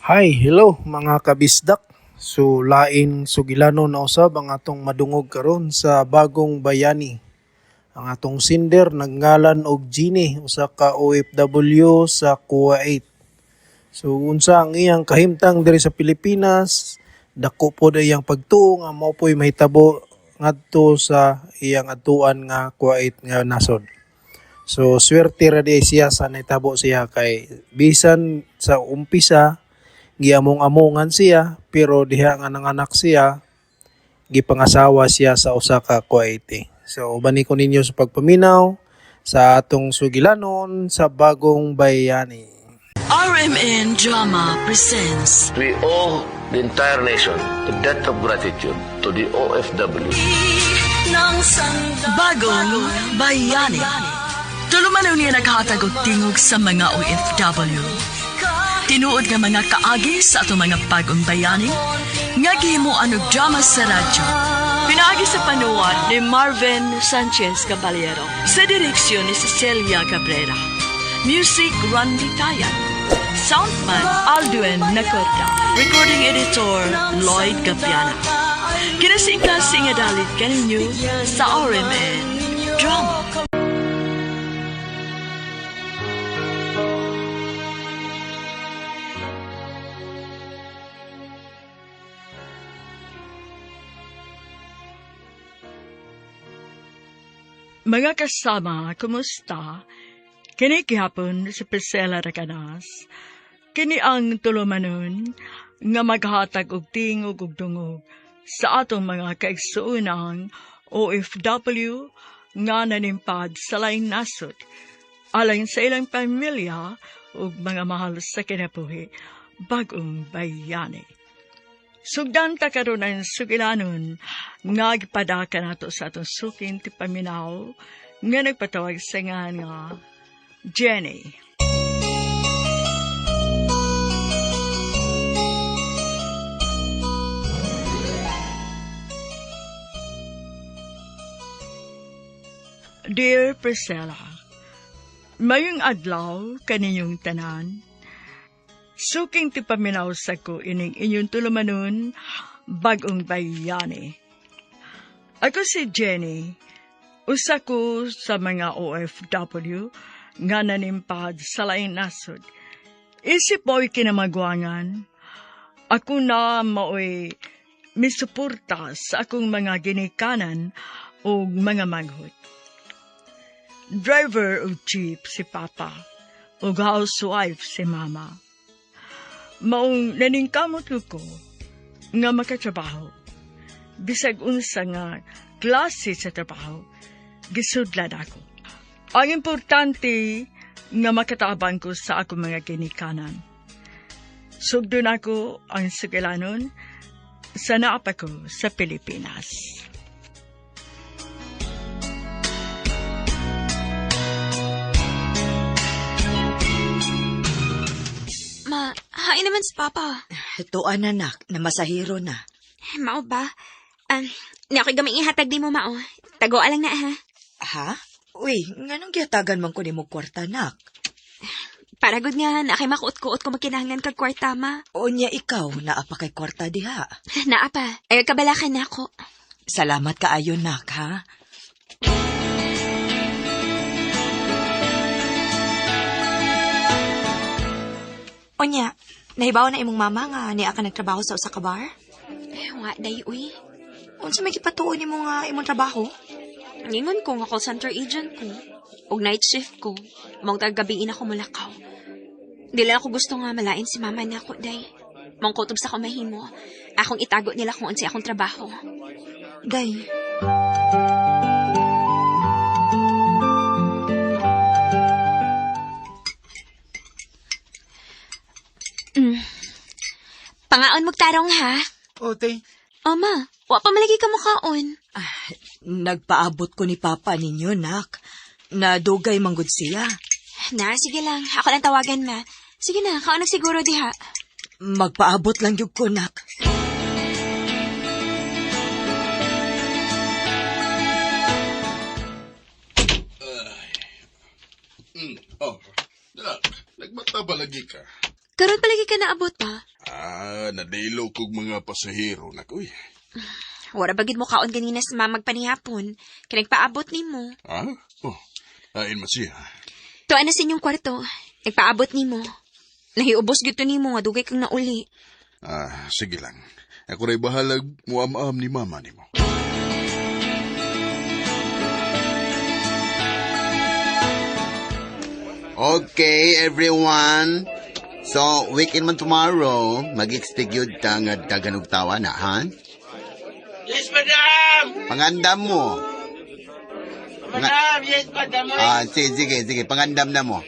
Hi, hello mga kabisdak. So lain sugilano na usab ang atong madungog karon sa Bagong Bayani. Ang atong sender nagngalan og Genie, usa ka OFW sa Kuwait. So unsa ang iyang kahimtang diri sa Pilipinas, dako pod ang iyang pagtuo nga mao po'y mahitabo ngadto sa iyang adtuan nga Kuwait nga nasod. So swerte ra di siya sa nahitabo siya kay bisan sa umpisa giamong-amongan siya pero diha nga nanganak siya gipangasawa siya sa usa ka Kuwaiti. So uban ko ninyo sa pagpaminaw sa atong sugilanon sa Bagong Bayani. RMN Drama presents We owe the entire nation a debt of gratitude to the OFW. Bagong Bayani. Tulumanon niya naghatag og tingog sa mga OFW. Tinuod nga mga kaagi sa atong mga bagong bayani nga gihimuan og drama sa radyo. Pinaagi sa panuwat ni Marvin Sanchez Caballero sa direksyon ni Cecilia Cabrera. Music, Randy Tayan. Soundman, Aldwin Nacorda. Recording editor, Lloyd Gabiana. Kinasingkasing nga dalit kaninyo sa RMN Drama. Mga kasama, kumusta? Kini gihapon si Priscilla Raganas. Kini ang tulumanon nga maghatag og tingog ug dungog sa atong mga kaigsuonang OFW nga nanimpad sa laing nasod alang sa ilang pamilya ug mga mahal sa kinabuhi, bagong bayani. Sugdan ta karon ang sugilanon nga gipadaka nato sa atong sukin ti paminaw nga nagpatawag sa nga nga Jenny. Dear Priscilla, mayong adlaw kaninyong tanan. Suking ti paminaw sa ko ining inyong tulumanon, Bagong Bayani. Ako si Jenny, usa ko sa mga OFW nga nanimpad sa laing nasod. Isip mo'y kinamagwangan, ako na mao'y misuporta sa akong mga ginikanan o mga manghod. Driver og jeep si Papa, ug housewife si Mama. Maong naningkamot ko ko nga makatrabaho. Bisag unsa nga klase sa trabaho, gisudlan ako. Ang importante nga makatabang ko sa akong mga ginikanan. Sugdon ako ang sugilanon sa naapa ko sa Pilipinas. Ma, hain naman si Papa. Tuan anak, na masahiro na. Mao ba? Ni ako'y gamay ihatag di mo, mao. Tagoa lang na, ha? Ha? Uy, nganong gihatagan man ko nimo kwarta, nak? Para gud nga, na kay makuot-kuot ko magkinahanglan kag kwarta, ma. O niya ikaw, naa pa kay kwarta diha. Naa pa. Ay, kabalakan na ako. Salamat kaayo, nak, ha? Unya, nahibaw na imong mama nga niya ka nagtrabaho sa usa ka bar? Ay, wa, day, uy. Unsa may gipatuon nimo nga imong trabaho? Ningon ko nga call center agent ko. Og night shift ko. Mong tagabiin ako mulakaw. Di lang ako gusto nga malain si mama na ako, day. Mong kutob sa kamahimo. Akong itago nila kung unsay akong trabaho. Day. Pangaon magtarong, ha? O, te. Ama, wa pa malagi ka mukaon. Nagpaabot ko ni Papa ninyo, nak. Nadugay manggod siya. Na, sige lang. Ako lang tawagan, ma. Sige na, kaon siguro diha. Magpaabot lang gyud ko, nak. Oh, nak, nagmata ba lagi ka? Karon palagi ka naabot pa. Ah, nadilo kog mga pasahero na koy. Wala bagid mo kaon ganina sa mamag panihapon. Kay nagpaabot nimo. Ah? Oh, ain man siya. Tuan na sa inyong kwarto. Nagpaabot nimo. Nahiubos gyud to nimo nga dugay kang nauli. Ah, sige lang. Ako ray bahalag muam-am ni mama nimo. Okay, everyone. So, weekend man tomorrow, mag-expect yun ta nga daghan og tawa na, ha? Yes, madam! Pangandam mo. Madam, yes, madam. Ah, sige, sige, sige, pangandam na mo.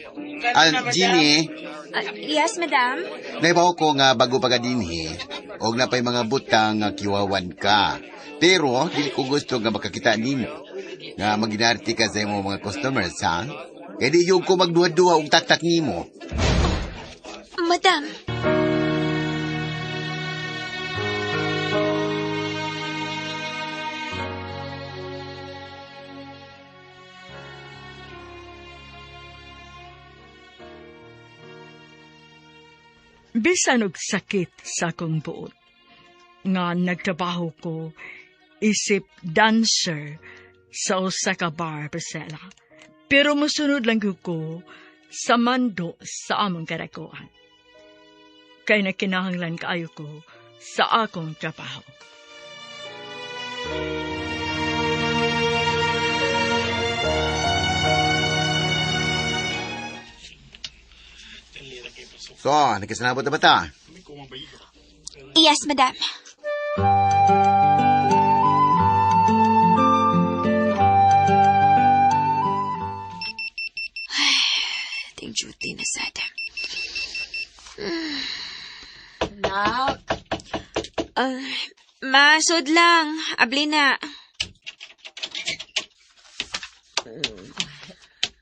Ah, Ginny, Ah, yes, madam. naibaw ko nga bago pa ka dinhi, og napay mga butang nga kiwawan ka. Pero, dili ko gusto nga makakita nimo nga maginarti ka sa imong mga customers, ha? Kaya di yung ko magduha-duha og taktak nimo. Madam. Bisan og sakit sa akong buot, nga nagtrabaho ko isip dancer sa usa ka bar, Priscilla. Pero mosunod lang gyud ko sa mando sa among karakuan. Kay nakinahanglan kaayo ko sa akong trabaho. So, nagkasinabot na ba ta? Yes, madam. Ay, ting duty na sad. Nak, Ah, masod lang. Abli na.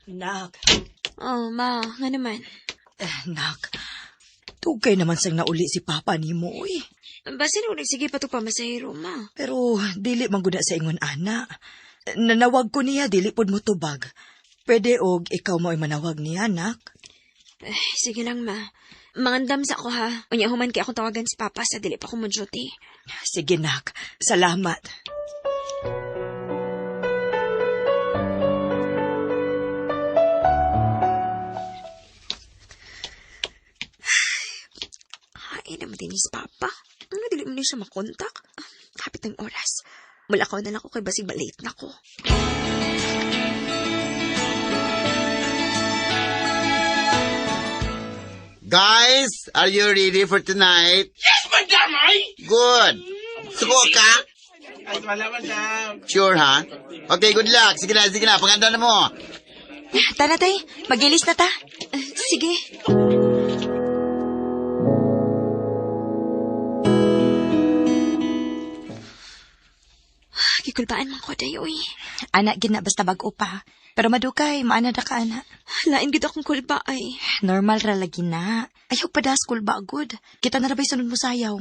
nak, Oh, ma, nga naman. eh, nak. Dugay naman sang nauli si Papa nimo, uy. Basin ko nagsige pa to pamasahero, ma. Pero dili man gud na sa ingon ana. Nanawag ko niya dili pod mo tubag. Pwede og ikaw mo'y manawag niya, nak. Eh, sige lang, ma. Mangandam sa ko, ha. Unya human kay akong tawagan si Papa sa dili pa ko mo duty. Sige, nak. Salamat. Ay, naman din si Papa. Ano, dili mo na siya makontak? Ah, kapit ng oras. Mulakaw na lang ko kay basig malate na ko. Guys, are you ready for tonight? Yes, madam, ay! Good. Suko ka? Ay, wala, madam. Sure, ha? Okay, good luck. Sige na, sige na. Panganda na mo. Tara, tay. Magilis na ta. Ah, sige. Ah, gikulbaan man ko dayo eh. Ana, gina, basta bag-o pa. Pero madukay, maana da ka, ana. Lain gid akong kulba ay. Normal ra lagi na. Ayaw pa das kulba, good. Kita na rabay sunod mo sayaw.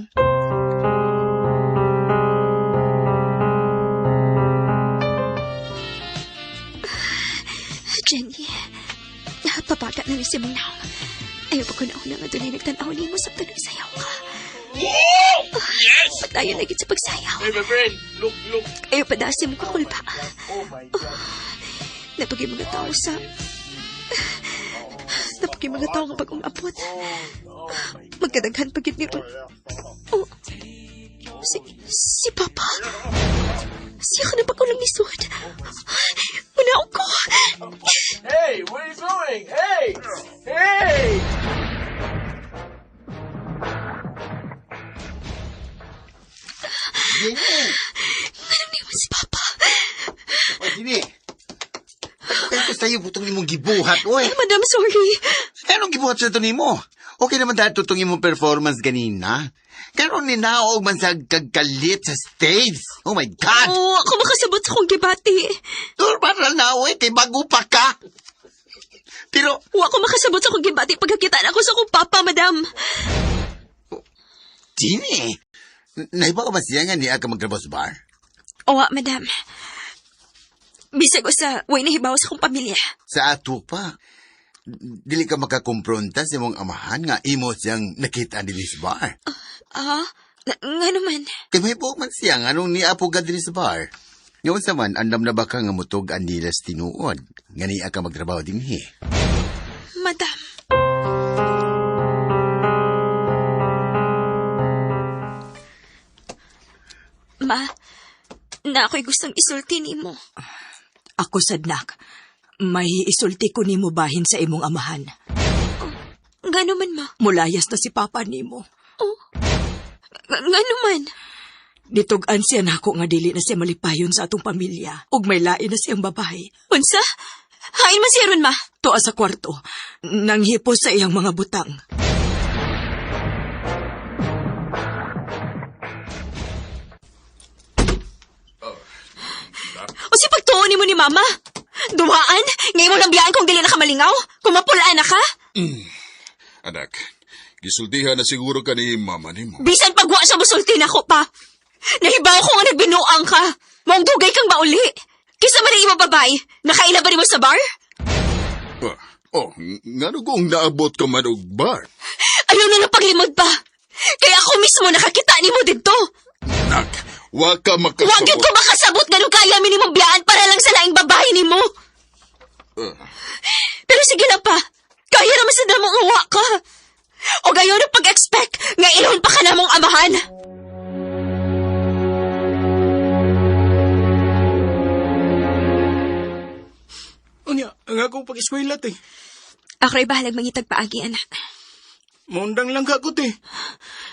Jenny, pabata na rin si mong naong. Ayaw pa ko na una nga dunay nagtanaw nimo sa tuloy sayaw ka. Yes! Patayo na gid sa pagsayaw. Hey, my friend, look, look. Ayaw pa dasi mo kakulba. Oh my God. Napagay mga tao sa... Napagay mga tao nga bagong abot. Magkadaghan pagid ni Ron. Oh, si Papa. Siya ka na pag ulang nisod. Manaog ko. Hey, where are you going? Hey! Hey! Ginny! Anong niwan si Papa? O, Ginny. Kaya ko sa'yo, butong nimong gibuhat, oy. Madam, sorry. Anong gibuhat sa ito nimo? Okay naman dahil tutong imong performance ganina. Karon ni naog man sa kagkalit sa stage. Oh my God! Oo, ako makasabot sa kong gibati. Normal na, oy, kay bago pa ka. Pero, Wa ko makasabot sa kong gibati pagkakita na ako sa kong papa, madam. Ginny, naiba ka ba siya nga niya ka magtrabaho sa bar? Owa, madam. Bisag usa, way nahibaw sa kong pamilya. Sa ato pa. Dili ka makakumpronta sa imong amahan nga imo siyang nakita dinhi sa bar. Ah, nga naman. Kay may buok man siya nga nung niapo ka dinhi sa bar. Nga unsa man, andam na ba ka nga mutug ang nila sa tinuod? Nga niya ka magtrabaho dinhi. Madam. Ma, na ako'y gustong isulti nimo. Ako sadnak. May isulti ko nimo bahin sa imong amahan. Nga naman, ma. Mulayas na si papa nimo. Nga naman. Ditug-an siya nako nga dili na siya malipayon sa atong pamilya ug may lain na siyang babae. Unsa? Hain man siya ron, ma. Tuwa sa kwarto, nanghipos sa iyang mga butang. O si pagtuon nimo ni mama? Duhaan? Ngayon mo lang biyaan kung dili na ka malingaw? Kung mapulaan na ka? Anak, gisultihan na siguro ka ni mama nimo. Bisan pagwa sa musulti na ko pa. Nahibaw ko nga nagbinuang ka. Maong dugay kang bauli. Kisa man imo babae, nakaila ba nimo sa bar? Ah, oh, ngano kung naabot ka man og bar? Ayaw na lang paglimod pa. Kaya ako mismo nakakita nimo didto. Anak, wa ka makasabot. Wa gyud ko makasabot nganong kaya mi nimong biyaan para lang sa laing babae nimo. Ah, Pero sige lang pa. Kaya naman sa mong uwa ka. O gayon na pag-expect nga ilon pa ka namong amahan. Unya, ang akong pag-eskwela, te. Ako ray bahalag mangitag paagi, anak. Maundang lang ka ko, te.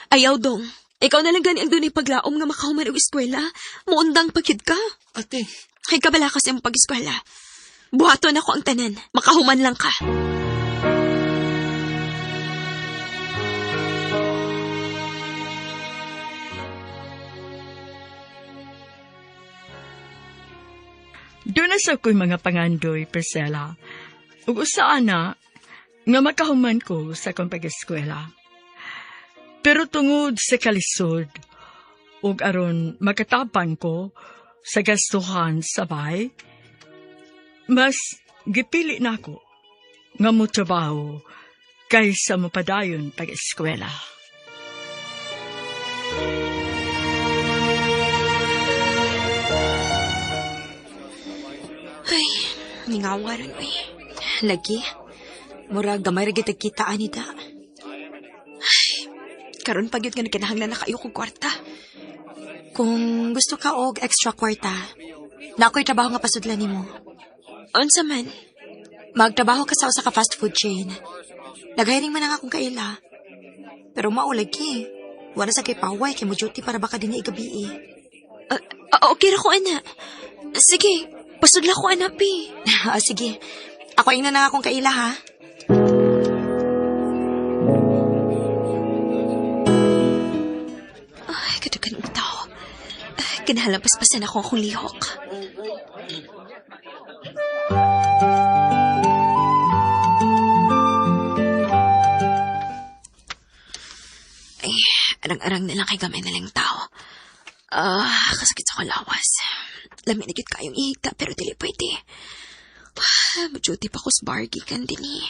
Ayaw dong. Ikaw na lang gani ang dunay paglaom nga makahuman og eskwela. Muundang pagid ka. Ate, Kay kabala ka sa imong pag-eskwela. Buhaton ako ang tanan. Makahuman lang ka. Doon na sa ko'y mga pangandoy, Priscilla. Ug usa ana, nga makahuman ko sa akong pag-eskwela. Pero tungod sa kalisod, ug aron makatabang ko sa gastuhan sa bahay, mas gipili nako nga motrabaho kaysa mapadayon pag-eskwela. Ay, ningawa ron, uy. Lagi. Murag gamay ra gyud kita ani da. Karon pa gyud nga nagkinahanglan na kayo kog kwarta. Kung gusto ka og extra kwarta, na ako'y trabaho nga pasudlan nimo. Unsa man? Magtrabaho ka sa usa ka fast food chain. Naghiring man ang akong kaila. Pero mao lagi. Wala sa kay paway kay mo duty para baka dinhi gabi eh. Okay ra ko, ana. Sige, pasudla ko, ana, pi. Ah, sige. Ako ingna na akong kaila ha. Ay, kadugan og tao. Ay, Kinahanglan paspasan ako akong lihok. Ay, arang-arang na lang kay gamay na lang tao. Ah, kasakit sa kalawas. Lami na gyud kayong ihigta pero dili pwede. Ah, Maduty pa ko sa bar gikan din eh.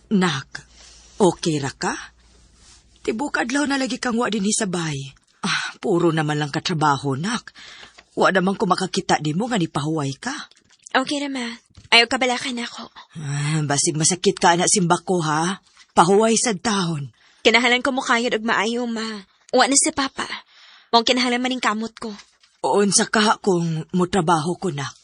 Nak, okay ra ka? Tibok adlaw na lagi kang wa dinhi sa bahay. Ah, puro naman lang katrabaho, nak. Wa naman ko makakita nimo nga nipahuway ka. Okay ra ma. Ayaw kabalakan ako. Ah, basig masakit ka na simba ko ha. Pahuway sa taon. Kinahalan ko mukayod og maayo, ma. Wa na si Papa. Mong kinahalan man ning kamot ko. Unsa ka kung motrabaho ko, nak.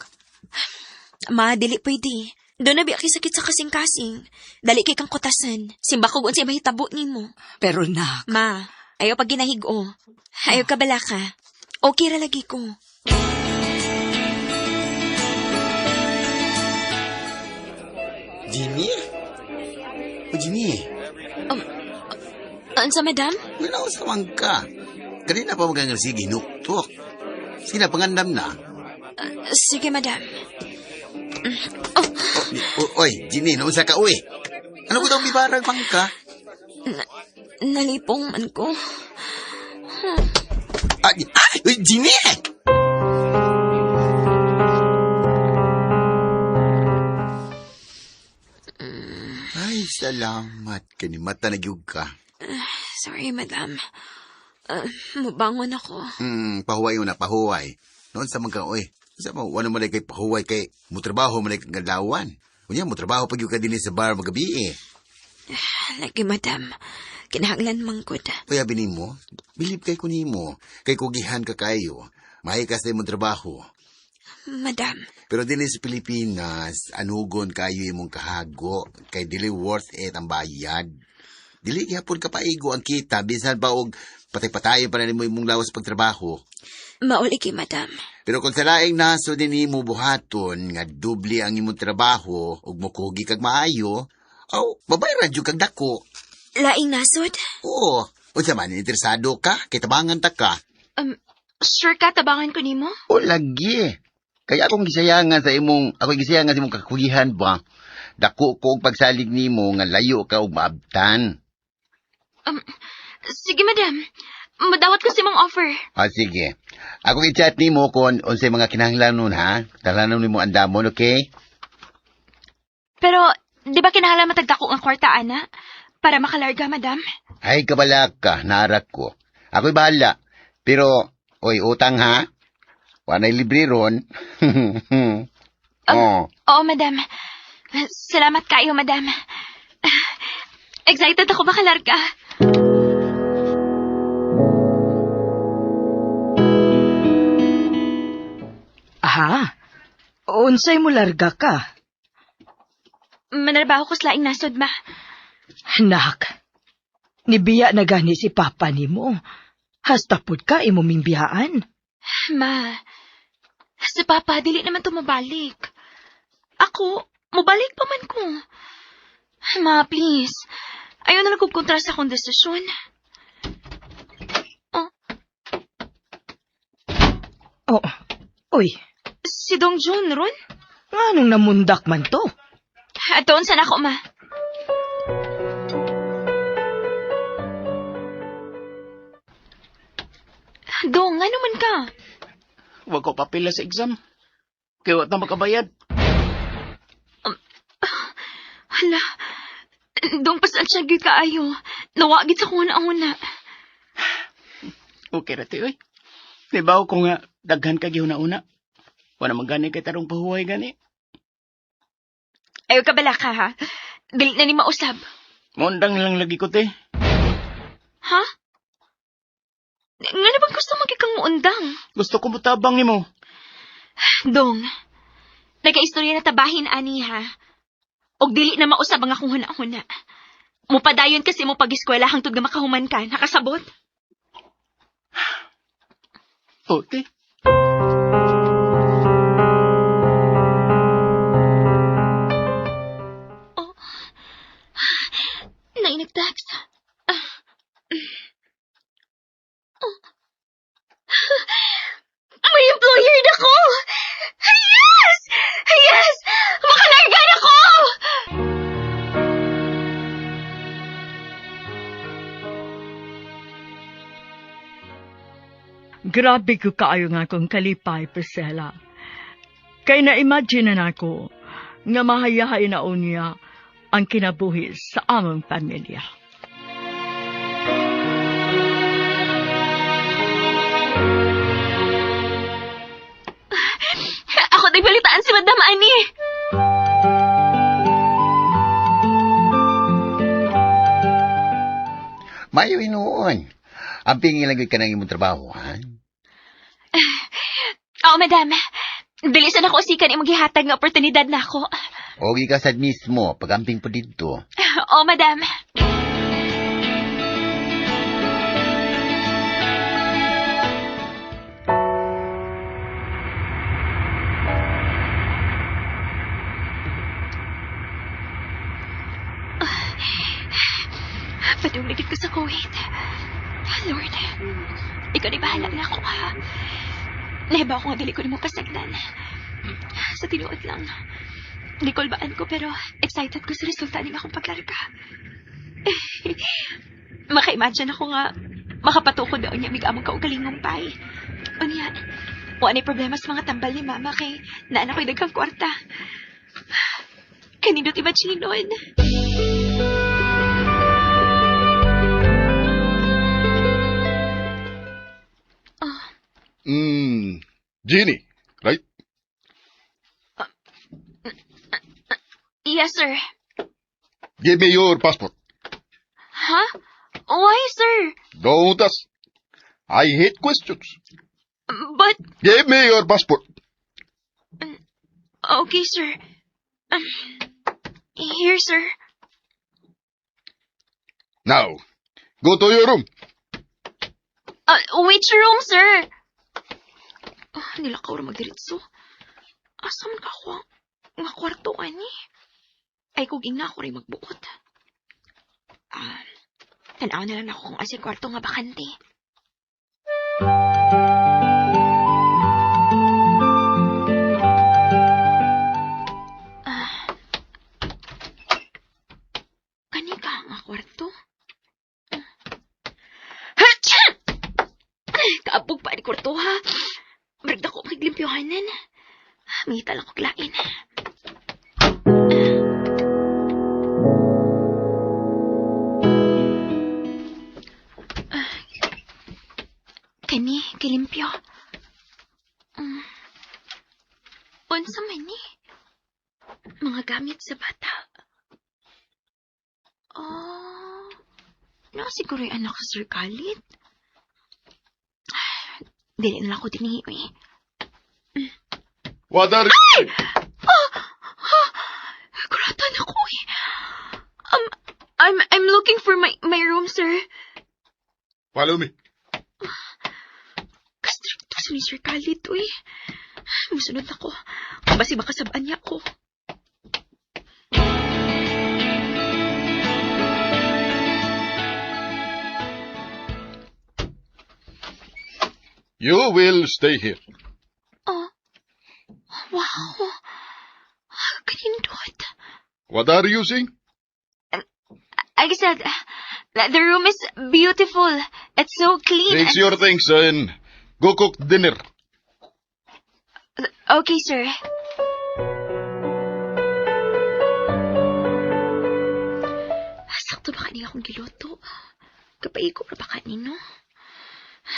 Ma, dili pwede. Doon na biya kay sakit sa kasing-kasing. Dali kay kang kutasan. Simba ko unsay mahitabo nimo. Pero nak, Ma, ayaw pag ginahigo. Ayaw kabala ka. Okay ra lagi ko. Jimmy? O Jimmy, Unsa, madam? wala sa man ka. Kanina pa magangal sige, nuktok. Sige na, pangandam na. Sige, madam. Oh, oy, Jimmy, nausa ka, uy. Ano ko daw bibarang pang ka? Nalipong man ko. Ah, ay, uy, Jimmy! Ay, salamat. Kanimata na gyud ka. Sorry, madam. Mubangon ako. Pahuway una, pahuway. Noon sa mga, oy, sa mga, wala mo na kay pahuway kay mutrabaho mo na kay kadlawan. Unya, mutrabaho pag yung ka din sa bar magabi eh. Lagi, madam. Kinahanglan manggod. Kuya, binimo, bilib kay kunimo, kay kugihan ka kayo. Mahi ka sa imong trabaho. Madam, Pero dinhi sa Pilipinas, anugon kayo imong kahago, kay dili worth it ang bayad. Dili gyapon ka paigo ang kita, bisan pa og patay-patayon pa na nimo imong lawas pagtrabaho. mauli kay madam. Pero kung sa laing naso din nimo buhaton nga doble ang imong trabaho ug mokugi kag maayo, aw babayran jud kag dako. Laing nasod? Oo, unsa man interesado ka, kay tabangan ta ka. Sure ka, tabangan ko nimo? O lagi. Kaya akong gisayangan sa imong, ako gisayangan sa imong kakugihan ba. Dako ko og pagsalig nimo nga layo ka og maabtan. Sige, madam. Madawat ko si mong offer. Ah, sige. Ako i-chat nimo kon unsay mga kinahanglanon ha. Talanon nimo andamon, okay? Pero, di ba kinahanglan matagdako ang kwarta, ana? Para makalarga, madam? Ay, kabalak ka, naarak ko. Ako'y bahala. Pero, oy, utang ha? Wanay libre ron. Oh. Oo, madam. Salamat kayo, madam. Excited ako makalarga. Aha. Unsay mo larga ka? Manarbaho ko sa laing nasod, ma. Nak, nibiya na gani si papa nimo. Hasta pud ka imo mingbiyaan. Ma, si Papa, dili naman to mabalik. Ako, mabalik pa man ko. Ma, please. Ayaw na lang kong kontra sa akong desisyon. Oh, uy, Si Dong Jun, ron? nganong namundak man to? Atoon sana ako, ma. Dong, ano man ka? Wa ko papila sa exam. Kaya wa ta makabayad. Hala. Dong, pasensya gyud kaayo. Nawagit sa kung una-una. Okay ra ti oy. Nibaw ko nga daghan ka gihuna-una. Wala man gani kay tarong pahuway gani. Ayaw ka bala ka, ha? Dili na ni mausab. Mondang lang lagi ko te. Ha? Nga na bang gusto magikang muundang? Gusto ko motabang nimo. Dong, nagkaistorya na tabahin ani ha. Og dili na mausab ang akong huna-huna. Mupadayon kasi mo pag-eskwela hangtod nga makahuman ka, nakasabot? Okay. Oh. Nainag-text. Oh. May employer na ko! Yes! Yes! Makalarga na ko! Grabe ko kaayo nga akong kalipay, Priscilla. Kay na-imagine na nako nga mahayahay na unya ang kinabuhi sa among pamilya. Ako nagbalitaan si Madam Annie. Mayo hinuon. Ang pingin lang gyud ka ng imong trabaho, ha? Oo, madam. Bilisan ako usikan imong gihatag nga oportunidad na ako. Ogi ka sad mismo, pagamping po dito. Oo, madam. Padung na gid ko sa Kuwait. Lord, ikaw na bahala na ako, ha? Nahibaw ko nga dili ko nimo pasagdan. Sa tinuod lang. Nikolbaan ko pero excited ko sa resulta ning akong paglarga. Maka-imagine ako nga makapatukod daw niya mig among kaugalingong pay. Unya, wa ni problema sa mga tambal ni mama kay naan ako'y daghang kwarta. Kanindot imagine nun. Jeannie, right? Yes, sir. Give me your passport. Huh? Why, sir? Don't ask. I hate questions. But, Give me your passport. Okay, sir. Here, sir. Now, go to your room. Which room, sir? Ah, nilakaw ra magdiretso. Asa man ka ako nga kwarto ani? Ay, kung ingna ako rin magbuot. Ah, tanaw na lang ako kung asa kwarto nga bakante. Ah, kani ka nga kwarto? Hatcha! Kaabog pa ni kwarto ha. Marag dako maglimpyohanan. Mangita lang ko lain. Ah, kani, kilimpyo. Unsa man ni? Mga gamit sa bata. Oh, na siguro yung anak sa Sir Khalid. Ah, dili na lang ako dinhi, uy. What are you? Kuratan ako eh. I'm looking for my room, sir. Follow me. Kastrikto sa ni Sir Khalid, uy. Musunod ako. Basi makasabaan niya ako. You will stay here. Oh. Wow. Kanindot. What are you saying? I said, the room is beautiful. It's so clean. Fix your things and go cook dinner. Okay, sir. Sakto ba kani akong giluto? Kapaigo ra ba kani, no?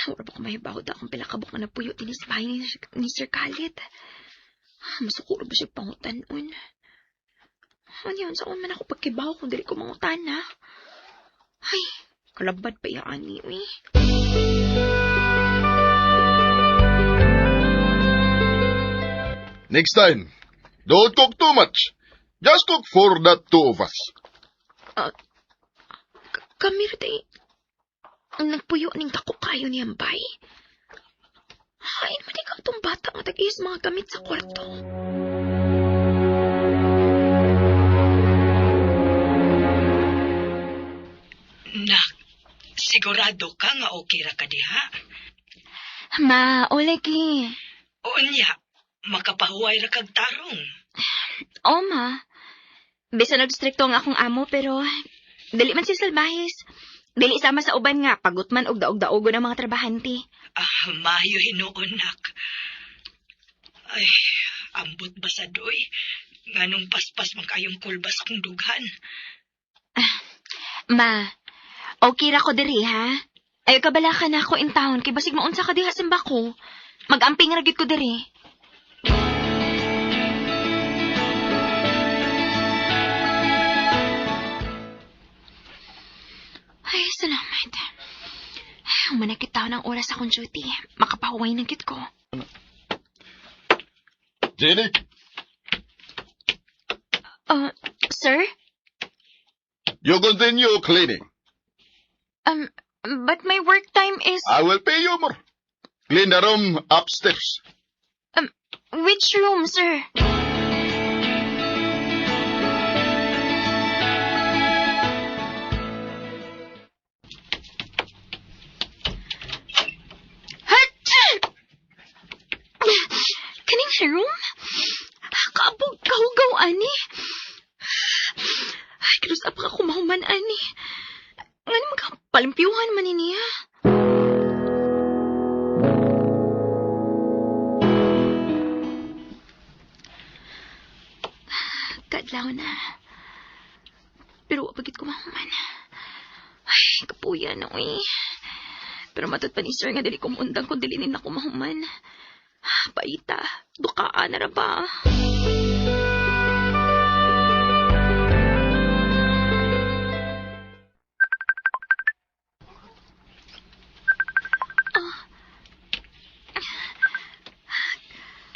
Wala ba ko mahibaw da akong pila kabuk nga napuyo dinhi sa bahay ni Sir Khalid. Masuko ra ba siya pangutan-on? Ano yun? Saan man ako pagkibaw kung dili ko mangutana? Ay, kalabad pa iya ani, uy. Next time, don't cook too much. Just cook for the two of us. Kami ra day. Nagpuyo ning dako kayo niyang bay. Hain man ikaw itong bata nga tag-iyos mga gamit sa kwarto. Nak, sigurado ka nga okay ra ka diha? Ma, olagi. Unya, makapahuway ra kag tarong. O, ma. Bisan nagstrikto ang akong amo, pero dili man siya salbahis. Dili sama sa uban nga, pagut man og daog-daogon ang mga trabahante. Ah, maayo hinuon, nak. Ay, ambot ba sa doy? Nganong paspas man kayong kulbas akong dughan. Ma, okay ra ko diri, ha? Ay, kabala ka na ako in town, kay basig maunsa ka diha simba ko. Mag-amping ra gyud ko diri. Ay, salamat. Umanakit tao ng oras akong duty. Makapahuway ng kit ko. Jenny, Sir? You continue cleaning. But my work time is... I will pay you more. Clean the room upstairs. Which room, sir? Hatch! Kaning room? Kaabog kahugaw, ani. Ay, krus apa ka kumahuman, ani. Ngani magkapalimpyuhan man ni niya. Kadlaw na. Pero wa pagit kumahuman. Ay, kapuya na, uy. Pero matod pa ni sir nga dili ko muundang kung dili ni na kumahuman. Paita, dukaan na ra ba? Ah.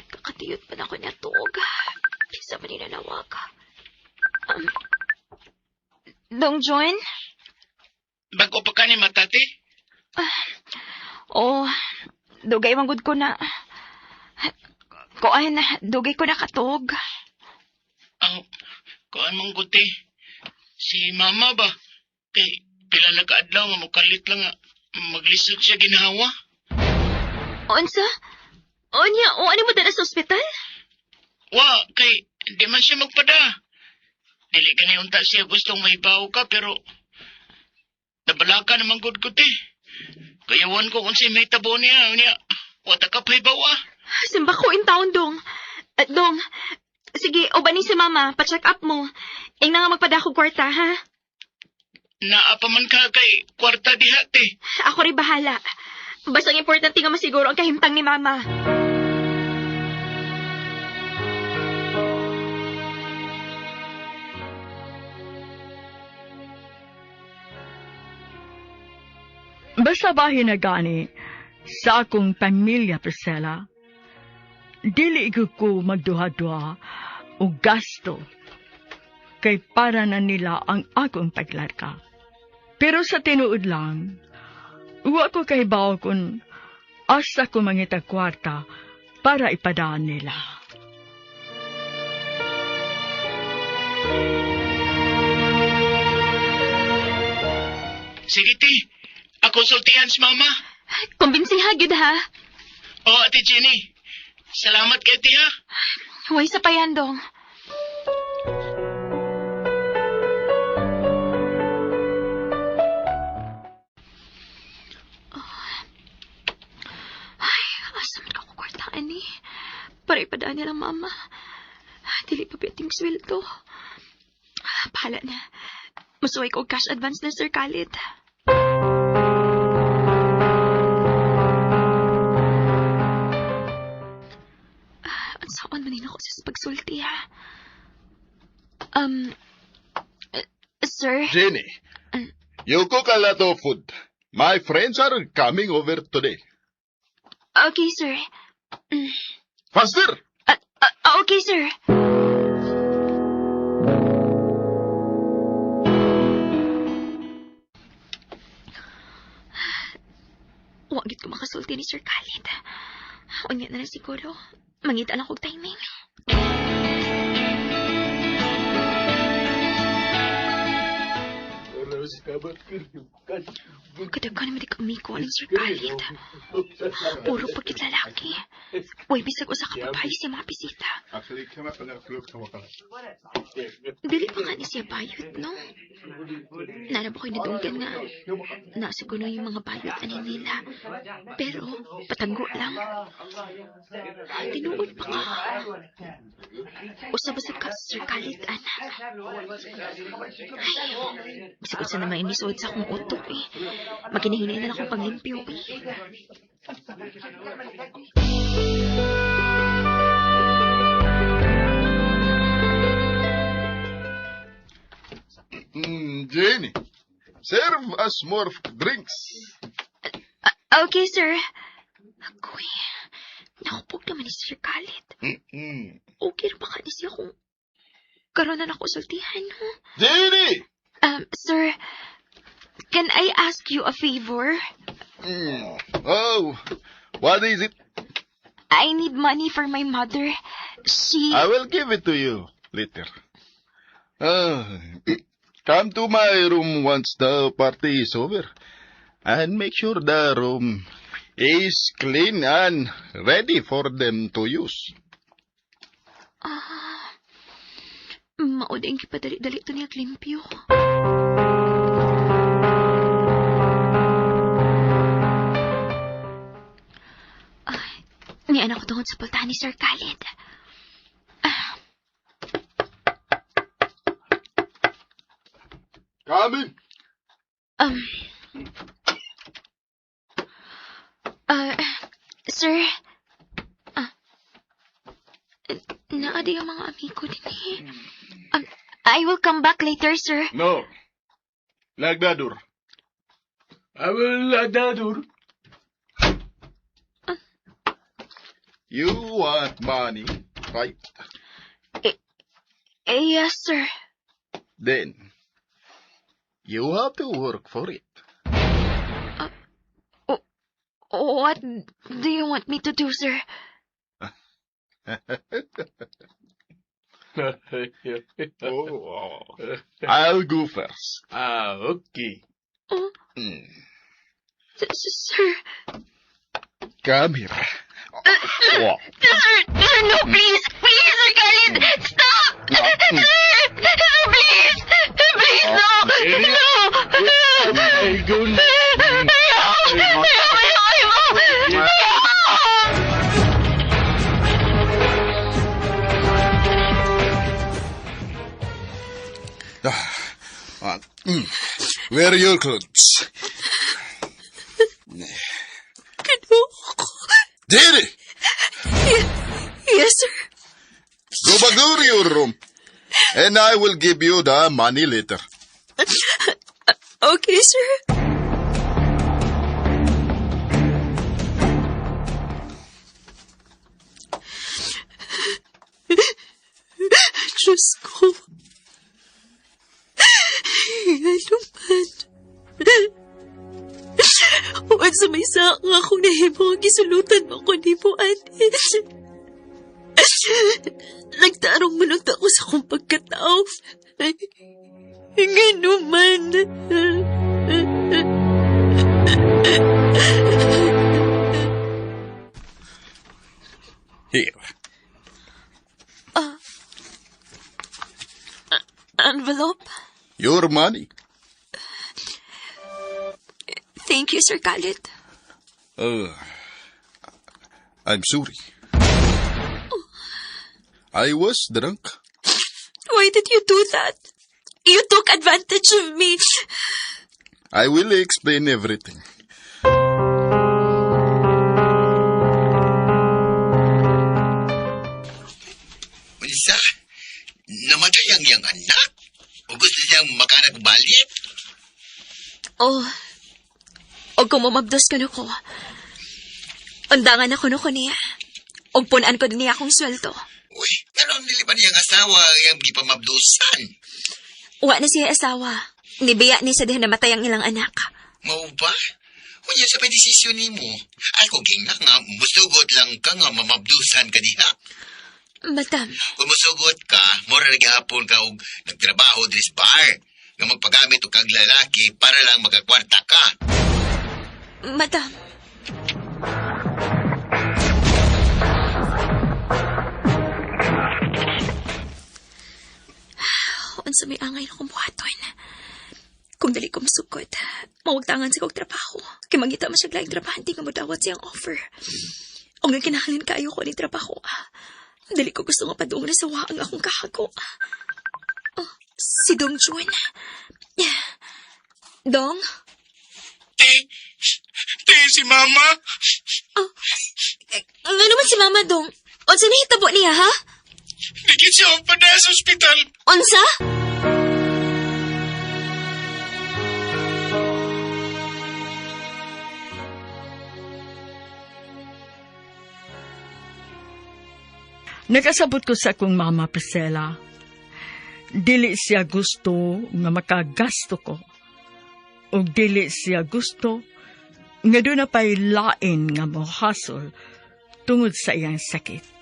Kakatiyot pa na ako natuog. Kinsa man ni nanawag. Dong John? Bago pa ka ni Matati? Oh, dugay man gud ko na. Kuan, dugay ko na katog. Ang kuan mong guti. Si mama ba? Kay pila na kaadlaw nga mokalit lang nga maglisod siya ginhawa. Unsa? Unya, o ano mo dala sa ospital? Wa, kay di man siya magpada. Dili ka na unta siya gustong mahibaw ka pero nabalaka naman gud ko te. Kayawan ko kung sa'y may tabo niya. Niya, wata ka pahibaw ah. Simba ko in town, Dong. At Dong, sige, ubanin si Mama, pa-check up mo. Ing na nga magpada ko kwarta, ha? Naa pa man ka kay kwarta diha te. Ako rin bahala. Basta ang importante nga masiguro ang kahimtang ni Mama. Basta ba hinagani sa akong pamilya, Priscilla, dili ko magduha-duha o gasto kay para na nila ang akong paglarka. Pero sa tinuod lang, wa ko kahibaw kung asa ko mangita kwarta para ipadaan nila. Sige te, ako sultihan si mama. Kumbinsiha, gyud ha. Oo, Ate Jenny. Salamat kay te ha. Huwag sa payan, Dong. Ay, asa man ka ko kwarta, ani? Para ipadaan nilang mama. Dili pa biting sweldo. Bahala na. Masuway ko og cash advance na Sir Khalid. Ang saon man ako sa pagsulti, ha? Um, sir? Jenny, you cook a lot of food. My friends are coming over today. Okay, sir. Faster! Okay, sir. Wa gid ko makasulti ni Sir Khalid. Unya na lang siguro. Mangita lang kog timing. Kadaghan naman di kami ko ng Sir Khalid. Puro pagkit lalaki. Uy, bisag usa ka babae siya mga bisita. Dili pa nga ni siya bayot, no? Nara ba ko'y nadunggan nga? Nasa kuno yung mga bayot ani nila. Pero, patanggo lang. Tinuod pa ka. Usa ba sa ka, Sir Khalid, ana? Ay, bisag unsa na mainisuod sa akong utok, eh. Maginahinay na lang akong panglimpyo, eh. Jenny, serve us more drinks. Okay, sir. Agoy, nakupog naman ni Sir Khalid. Okay ra ba ka ni siya kung karon na ako sultihan, no? Jenny! Sir, can I ask you a favor? Oh, what is it? I need money for my mother. She... I will give it to you later. Ah, come to my room once the party is over. And make sure the room is clean and ready for them to use. Ah, mao din kipadali-dali to niya limpyo. Ay, ni anak ko tungod sa pultahan ni Sir Khalid. Come in. Sir, di ang mga amigo dinhi. I will come back later, sir. No. Lock the door. I will lock the door. You want money, right? Yes, sir. Then, you have to work for it. What do you want me to do, sir? Oh. I'll go first. Ah, okay. Oh, sir. Come here. Oh. Sir, sir, no, please. Please, Sir Khalid. Stop! Sir, sir, please. Please, no. No. Ay, go na. Ayaw! Ayaw, ayaw, ayaw! Ayaw! Wear your clothes. Kinuko. Jerry, Yes, sir. go back to your room. And I will give you the money later. Okay, sir. Diyos ko. Ano man? Huwag sa may saka akong nahimo ang gisulutan mo ko nimo, ani. Nagtarong man ang tao sa akong pagkatao. Ngano man. Here. Envelope? Your money. Thank you, Sir Khalid. I'm sorry. I was drunk. Why did you do that? You took advantage of me. I will explain everything. Unsa? Namatay ang iyang anak? O gusto siyang makanagbalik? Oh, og kung mumabdos ka ko. Undangan ako no ko niya. Og punan ko niya akong sweldo. Uy, karon dili ba niyang asawa ang gipamabdusan? Wa na siya asawa. Nibiya ni sa diha namatay ang ilang anak. Mao ba? Unya sa may desisyon nimo. Ako gingna nga musugot lang ka nga mamabdusan ka diha. Madam, Kung musugot ka, mura na gihapon ka og nagtrabaho diri sa bar nga magpagamit og kag lalaki para lang makakwarta ka. Madam. Unsa may angay na kong buhaton. Kung dali ko masugod, mawagtangan sa kog trabaho. Kay mangita man siya laing trabahante nga modawat siyang offer. O nga kinahanglan kaayo ko ni trabaho. Dali ko gusto nga padung na sawa ang akong kahago. Oh, si Dong Jun. Dong? Te, te, si Mama. Nga naman si Mama Dong? Unsa nahitabo niya, ha? Dikit siya ang pada sa ospital. Unsa? Nakasabot ko sa akong mama, Priscilla. Dili siya gusto nga makagasto ko. O dili siya gusto nga doon na pa'y lain nga mohasol tungod sa iyang sakit.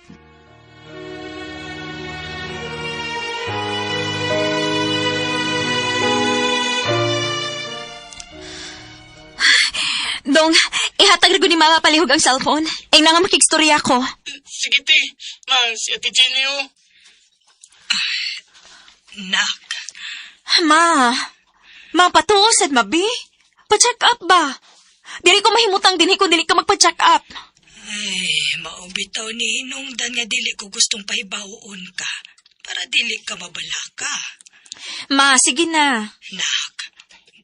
Dong, ihatag ra gud ni Mama palihog ang cellphone. Ay nga makigstorya ko. Sige, te. Ma, si Ate Jenny, oh. Nak, Ma, ma patuo sad mabi. Pa-check up ba? Dili ko mahimutang dinhi kung dili ka magpa-check up. ay, maubitaw ni hinungdan nga dili ko gustong pahibawoon ka para dili ka mabalaka. Ma, sige na. Nak,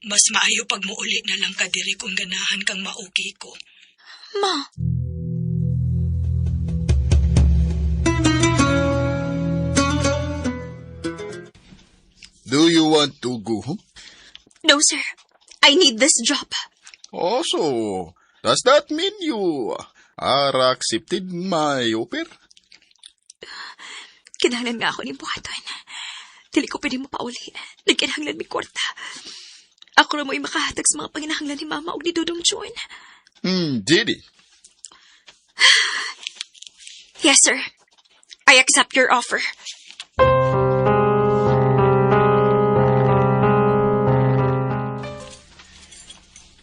mas maayo pag muuli na lang ka diri kung ganahan kang mauki ko. Ma. Do you want to go home? No, sir. I need this job. Also, does that mean you are accepted my offer? Kinahanglan nga ako ni buhaton. Dili ko pwede mapauli. Nagkinahanglan mi kwarta. Ako ra mo'y makahatag sa mga panginahanglan ni Mama ug ni Dudong Jun. Jenny. Yes, sir. I accept your offer.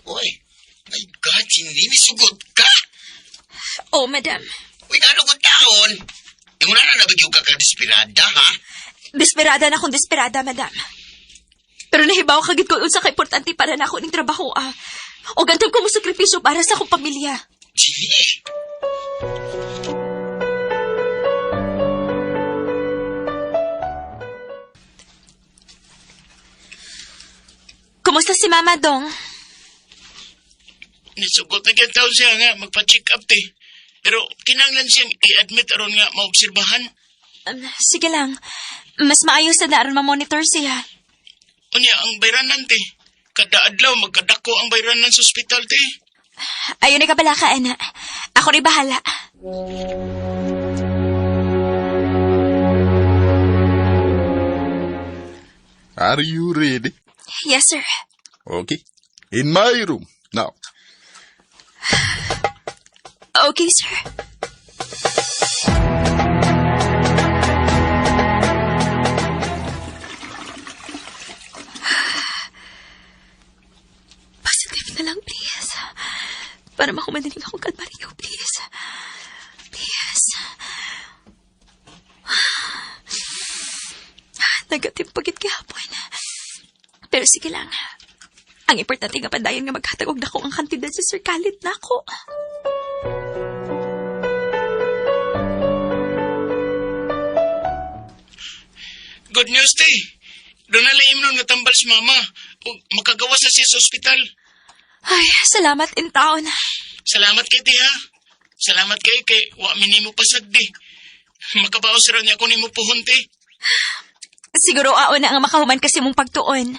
Uy, my God, Cindy, misugot ka? Oh, madam. Uy, ano kong taon? Yung na nabigyo ka ka desperada, ha? Desperada na akong desperada, madam. Pero nahibaw kagid ko unsa ka importante para na ako ning trabaho, ah. O gantong ko mo sakripisyo para sa akong pamilya. Cindy! Kumusta si Mama Dong? Nisugot na kaya tao siya nga magpa-check up te. Pero kinanglan siyang i-admit aron nga maobserbahan. Sige lang. Mas maayos na aron ma-monitor siya. Unya, ang bayranan te. Kada adlaw magkadako ang bayranan sa ospital te. Ayun na kabala ka, ana. Ako rin bahala. Are you ready? Yes, sir. Okay. In my room. Now. Okay, sir. Positive na lang, please. Para makumadaling akong kalbaryo, please. Please. Negative pagit gihapon. Pero sige lang. Ang importante nga padayon nga maghatag og dako ang kantidad sa Sir Khalid nako. Good news te. Doon na lang imnon nga tambal si mama. Ug makagawas na siya sa ospital. Ay, salamat in taon. Salamat kay te ha. Salamat kay kay wa mi nimo pasagdi. Makabaos ra niya ako nimo puhon te. Siguro ao na nga makahuman kasi mong pagtuon.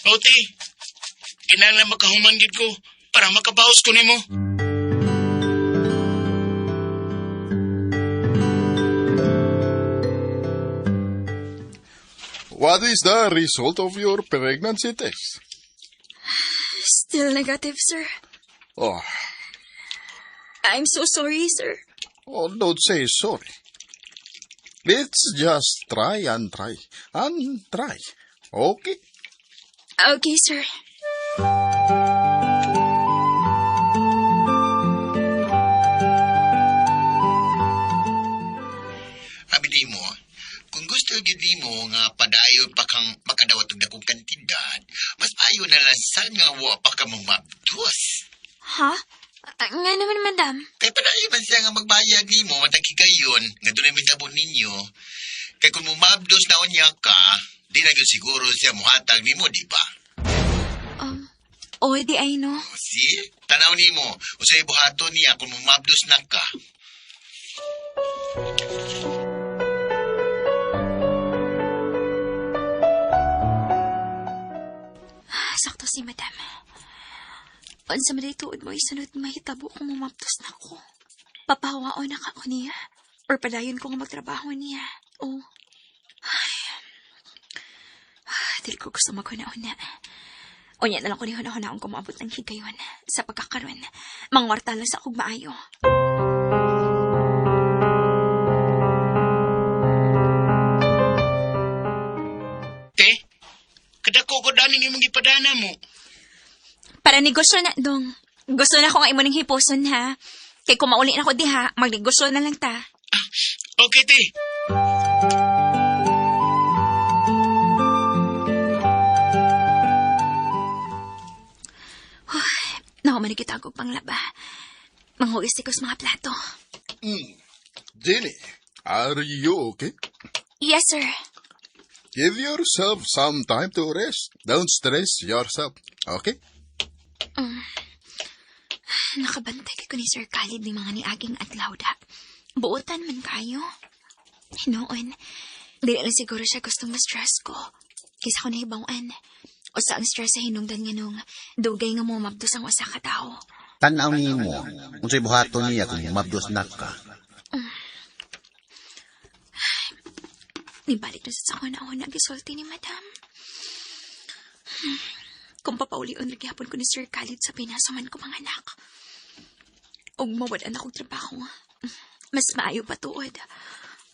O te. Kinahanglan makahuman gid ko para makabaos ko nimo. What is the result of your pregnancy test? Still negative, sir. Oh, I'm so sorry, sir. oh, don't say sorry. Let's just try and try and try. Okay? Okay, sir. Abi di mo, kung gusto gid mo nga padayon pa kang makadawat og dakong kantidad, mas ayo na lang sa nga wa pa ka mamabdos. Ha? Nga naman, madam. Kay padayon man siya nga magbayad nimo matag higayon nga dunay mitabo ninyo. Kay kung mumabdos na unya ka, di na gyud siguro siya muhatag nimo, di ba? Oh, di ay no. See? Tanaw nimo, usay buhaton niya kung mumabdos na ka. Sakto si madam. Unsa man day tuod mo isunod mahitabo kung mamaptos na ko. Papahawaon na ka ko niya. Or padayon ko nga magtrabaho niya. O. Ay. Ah, dili ko gusto maghuna-huna. Unya na lang ko ni huna-hunaon kung maabot ng higayon sa pagkakaroon. Mangwarta lang sa akong maayo. Te, kadako ko daning imong gipadana mo. Para negosyo na, dong. Gusto na ko nga imo ning hipuson, ha? Kay kung mauli na ko diha, magnegosyo na lang ta. Okay te. Nahuman kita og panglaba. Manghugas ko sa mga plato. Jenny, are you okay? Yes, sir. Give yourself some time to rest. Don't stress yourself. Okay? Nakabantay kay ko ni Sir Khalid ni mga niaging adlaw da. Buotan man kayo. Hinoon, dili lang siguro siya gusto ma-stress ko. Kaysa ko nahibaw-an. Usa ang stress sa hinungdan nga nung dugay nga mo mabdos ang usa ka tawo. Tan-aw nimo, unsay buhaton niya kung mabdos na ka. Nibalik na sa ako na gisulti ni Madam. Kung papaulion ra gihapon ko ni Sir Khalid sa Pinas man ko mga anak. Og mawad-an akong trabaho. Mas maayo pa tuod.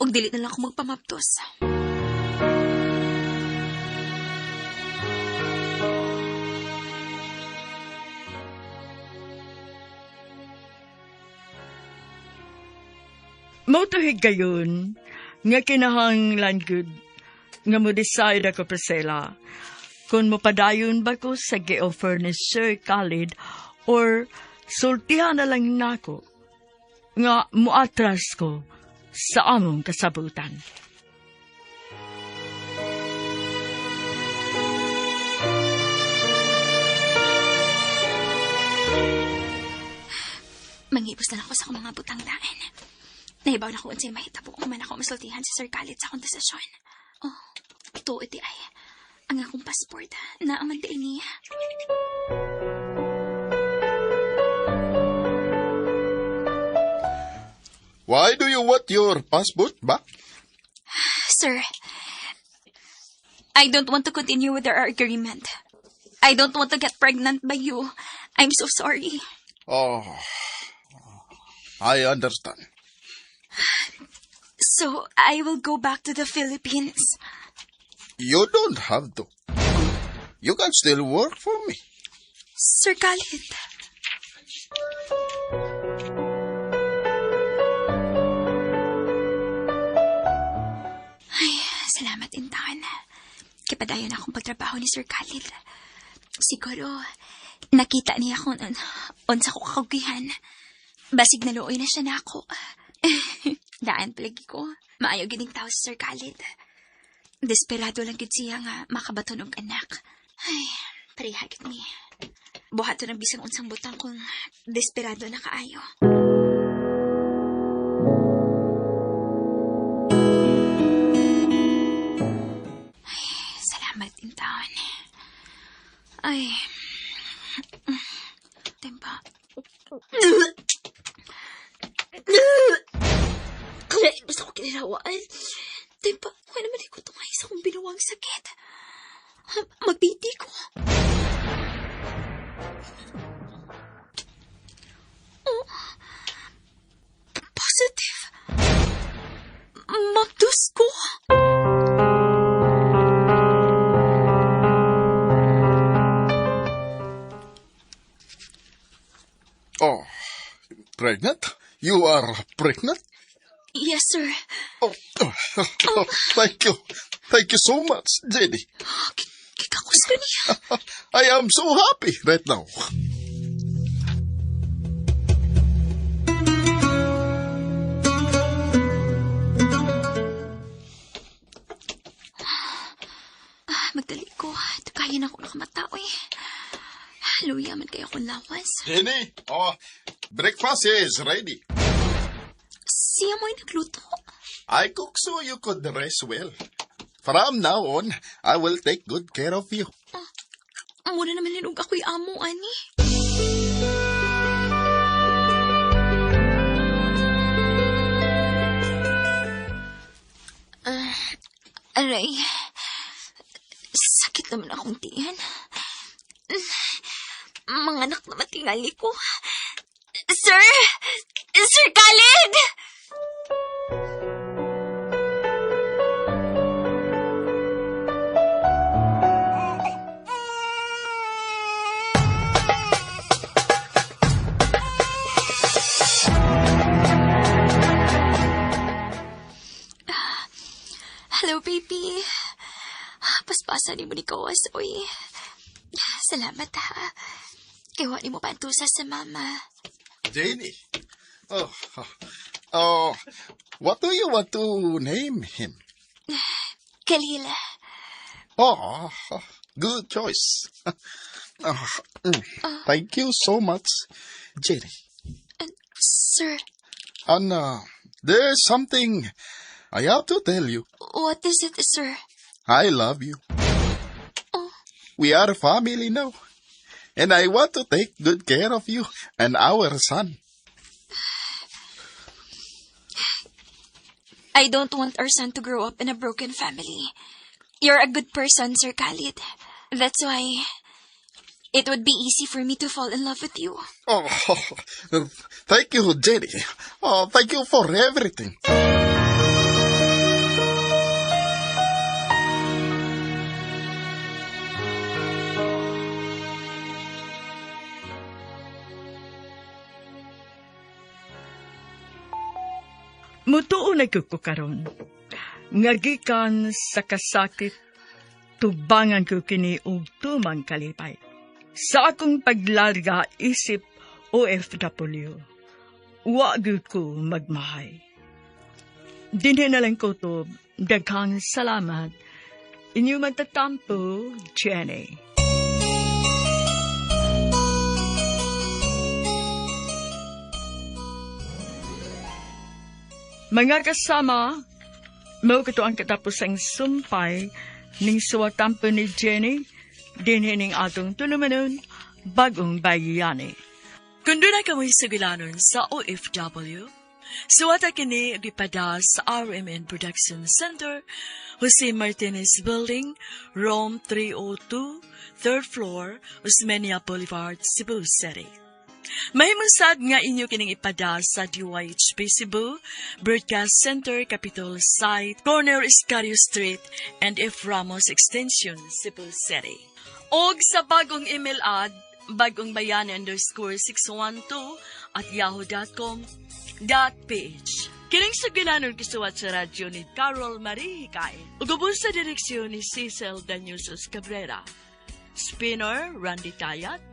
Og dili na lang ako magpamabdos. Motuhig gayon, nga kinahanglan gud nga mo decide ako, Priscilla, kung mopadayon ba ko sa gi-offer ni Sir Khalid or sultihan na lang nako nga muatras ko sa among kasabutan. Mangibos na lang ako sa akong mga butang daan. Nahibaw na ko unsay mahitabo kung man ako masultihan si Sir Khalid sa akong desisyon. Oh, tuod di ay. Ang akong passport naaman di niya. Why do you want your passport back? Sir, I don't want to continue with our agreement. I don't want to get pregnant by you. I'm so sorry. Oh, I understand. So, I will go back to the Philippines. You don't have to. You can still work for me. Sir Khalid. Ay, salamat intawn. Kipadayon akong pagtrabaho ni Sir Khalid. Siguro, nakita niya kung unsa ko kakugihan. Basig naluoy na siya na ako. Daan palagi ko. Maayo gining tao si Sir Khalid. Desperado lang gid siya nga makabaton og anak. Ay, pareha gid mi. Buhaton ang bisang unsang butang kung desperado na kaayo. Ay, salamat intawn. Ay, tempa. Kaya basta ko kinilawaan. Tempa, okay naman ko tungay sa akong binuwang sakit. Magbiti ko. Oh, positive. Mabdos ko. Oh, pregnant? You are pregnant? Yes, sir. Oh, thank you. Thank you so much, Jenny. Kikakus ko niya. I am so happy right now. Magdali ko. Kaya na ako nakamata, oy. Luya man kayo akong lawas. Jenny, oh, breakfast is ready. Siya mo'y nagluto. I cook so you could rest well. From now on, I will take good care of you. Muna naman linog ako'y amo, ani. Aray. Sakit naman akong tiyan. Mga anak naman tingali ko. Sir! Sir Khalid! Hello, baby. Paspasa ni mo ni Kawas, oy. Salamat, ha. Kaya ni mo pantusa sa mama. Jenny. Oh, oh, what do you want to name him? Khalil. Oh, good choice. Oh, Thank you so much, Jenny. Sir, And there's something I have to tell you. what is it, sir? I love you. We are family now. And I want to take good care of you and our son. I don't want our son to grow up in a broken family. You're a good person, Sir Khalid. That's why it would be easy for me to fall in love with you. Oh, thank you, Jenny. Oh, thank you for everything. Mutuo na gyud ko karon. Nga gikan sa kasakit, tubangan ko kini og tumang kalipay. Sa akong paglarga isip OFW, wa gyud ko magmahay. Dinhi na lang ko to, daghang salamat. Inyo magtatampo, Jenny. Mga kasama, mao kato ang katapusang sumpay ning suwatampo ni Jenny, dinhi ning atong tulumanon, bagong bayani. Kung doon na kamoy sugilanon sa OFW, suwata kini og ipada sa RMN Production Center, Jose Martinez Building, Room 302, 3rd floor, Osmeña Boulevard, Cebu City. Mahimong sad nga inyo kining ipada sa DYHP Cebu, Broadcast Center, Capitol Site, Corner Iscario Street, and F. Ramos Extension, Cebu City. Og sa bagong email ad, bagongbayani_612@yahoo.com.ph. Kining sugilanon kisuwat sa radyo ni Carol Marie Hikay. Ug ubos sa direksyon ni Cecil Danyusos Cabrera. Spinner, Randy Tayat.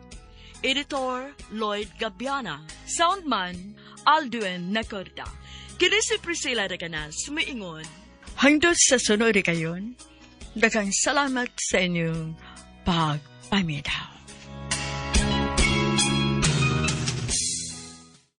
Editor, Lloyd Gabiana. Soundman, Aldwin Nacorda. Kini si Priscilla Reganas, sumiingon. Hangtod sa sunod kayon, daghang salamat sa inyong pagpaminaw.